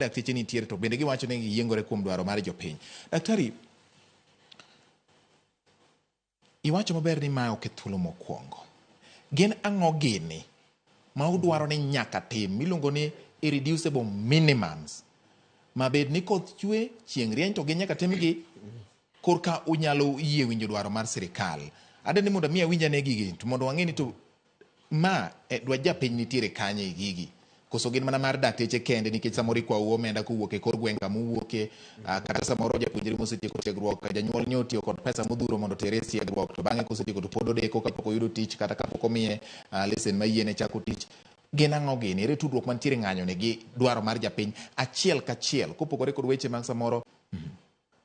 Dakteche nitiere to bende giwacho ni giyiengore kuom dwaro mar jopiny. Daktari, iwacho maber ni ma ok e thuolo mokwongo. Gin ang'o gini ma udwaro ni nyaka tim miluongo ni irreducible minimums ma bed ni koth chwe, chieng' rieny to gin nyaka timgi korka unyalo yie winjo dwaro mar sirikal. Ade ni mondo mi awinj ane gigi to mondo wang'e ni to Ma e dwach japiny nitiere kanye e gigi? Koso gin mana mar dakteche kende nikech samoro ikwau omenda kowuok e kor gweng' kama uwuoke, kata samoro japuonjre mosetieko tiegruok, janyuol nyo otiyo kod pesa modhuro mondo otere e tiegruok to bang'e kosetieko to pod odeko kapok oyudo tich kata kapok omiye lesen mayiene chako tich. Gin ang'o gini? Ere tudruok mantiere ng'anyo ni gi dwaro mar japiny achiel kachiel kopogore kod weche mag samoro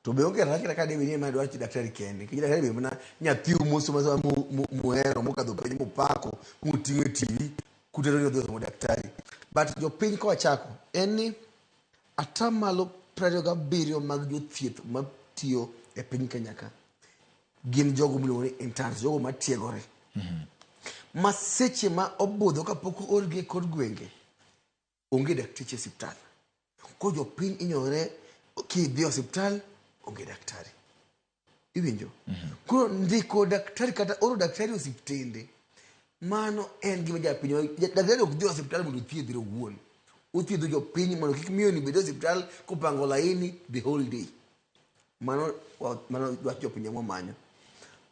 To be onge rach kata ka debe ni ema dwach daktari kende. Nikech daktari be mana nyathiu mosomo asoma muhero mokadho penj mupako muting'o e TV kutero ni odhi osomo daktari. But jopiny kawachako en ni atamalo 27 mag jothieth matiyo e piny Kenya ka gin jogo miluongo ni interns, jogo matiegore. Ma seche ma obudho kapok oorgi e kor gwenge onge dakteche e osiptal. Koro jopiny inyore kidhi e osiptal onge daktari. Iwinjo? Koro ndiko daktari kata oro daktari e osiptende mano en gima japiny daktari ok dhi e osiptal mondo othiedhre owuon. Othiedho jopiny mondo kik miyo ni bed e osiptal kopango laini the whole day. Mano mano dwach jopiny ema wamanyo.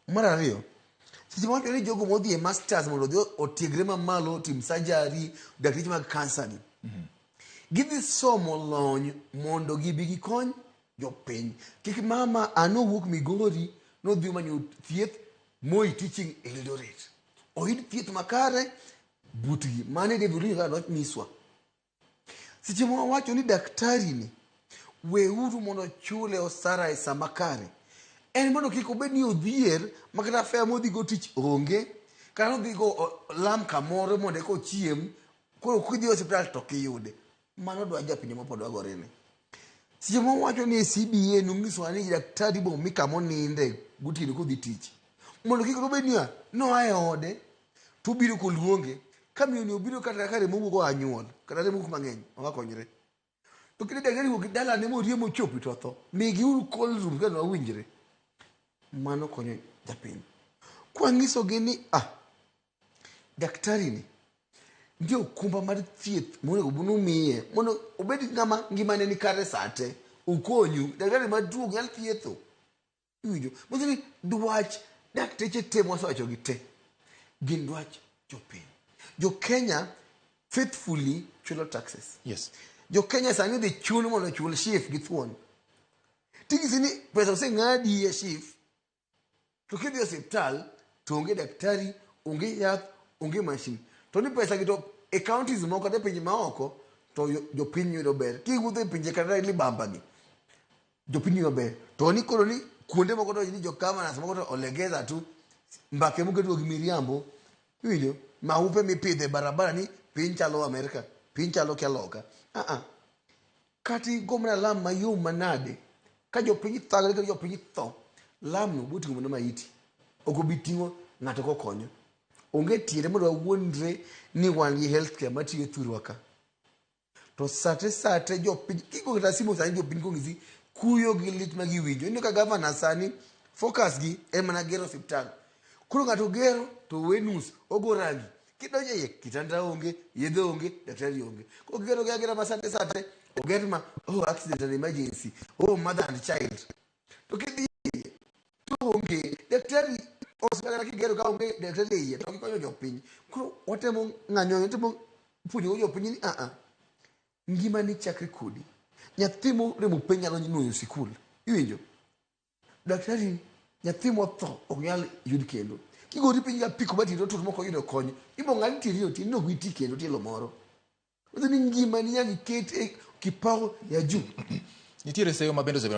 Mar ariyo, seche ma wacho ni jogo modhi e masters mondo odhi otiegre mamalo, otim surgery, dakteche mag kansa gi. Gidhi somo lony mondo gibi gikony jopiny. Kik mama an owuok Migori nodhi omanyo thieth Moi Teaching Eldoret. Oyud thieth makare butgi. Mano e David Olingo kaka nonyiswa. Seche ma wawacho ni daktari ni weuru mondo ochule osara e sama kare, en mondo kik obed ni odhier ma kata fare modhi go tich onge, kata odhi go lam kamoro mondo eka ochiem, koro kidhi e osiptal to ok iyude. Mano dwach japinje ma pod wagorene. Seche ma wawacho ni e CBA nonyisowa ni daktari bo mi kama oninde gotieno kodhi tich, mondo kik obed niya noa e ode to obiro koluonge ka miyo ni obiro kata ka remo wuok oa nyuol kata remo wuok mang'eny ok konyre to kinde daktari wuok dalane moriemo chopi to otho migi uru cold room ka wawinjre mano konyo japiny kwanyisogi ni ah daktari ni nitie okumba mar thieth monego bed ni umiye mondo obed ng'ama ngimane ni kare sate okonyu daktari matuo ok nyal thietho Iwinjo? Manyiso ni dwach dakteche te mwasewacho gi te gin dwach jopiny. Jo Kenya faithfully chulo taxes. Jo Kenya sani idhi chun mondo ochul SHIF gi thuon. Ting'isi ni pesa oseng'adi e SHIF to kidhi e osiptal to onge daktari, onge yath, onge mashin. To ni pesa gi to e counties moko kata e pinje maoko to jopiny yudo ber. Kiwuotho e pinje kata libamba gi jopiny yudo ber to ni koro ni kuonde moko to ni jo governors moko to olegeza tu mbake moketgo gi miriambo iwinjo maupe mipidho e barabara ni piny chalo Amerika piny chalo kia loka ah ah kata igo mana lam mayom manade ka jopiny thagre kata jopiny tho lamno boting'o mana maiti ok obi ting'o ng'ato kokonyo onge tiende mondo wawuondre ni wan gi health care matiyo thurwa ka To sate sate jopiny kigo kata simu sani jopiny kong'isi kuyo gi lit ma giwinjo. Ineno ka gavana sani focus gi en mana gero osiptal. Koro ng'ato gero to owe nus, ogo rangi. Kidonjo iye kitanda onge, yedhe onge, daktari onge. Koro gigero gi agera ma sate sate oger ma oh accident and emergency, oh mother and child. To kidhi iye to onge daktari osiptal kata kigero ka onge daktari e iye to gikonyo jopiny. Koro watemo ng'anyo watemo puonjo jopiny ni aa ngima ni chakre kodi. Nyathi moremo penj nyalo nuoyo sikul. Iwinjo? Daktari nyathi motho ok nyal yud kendo. Kigori piny gi apiko ma tiendi otur mok oyudo kony, ibo ng'ad tiendi no tiendi no ok bi ti kendo tielo moro. Manyiso ni ngima ni nyaka iket e kipao ya juu. Nitiere seyo ma bende osebedo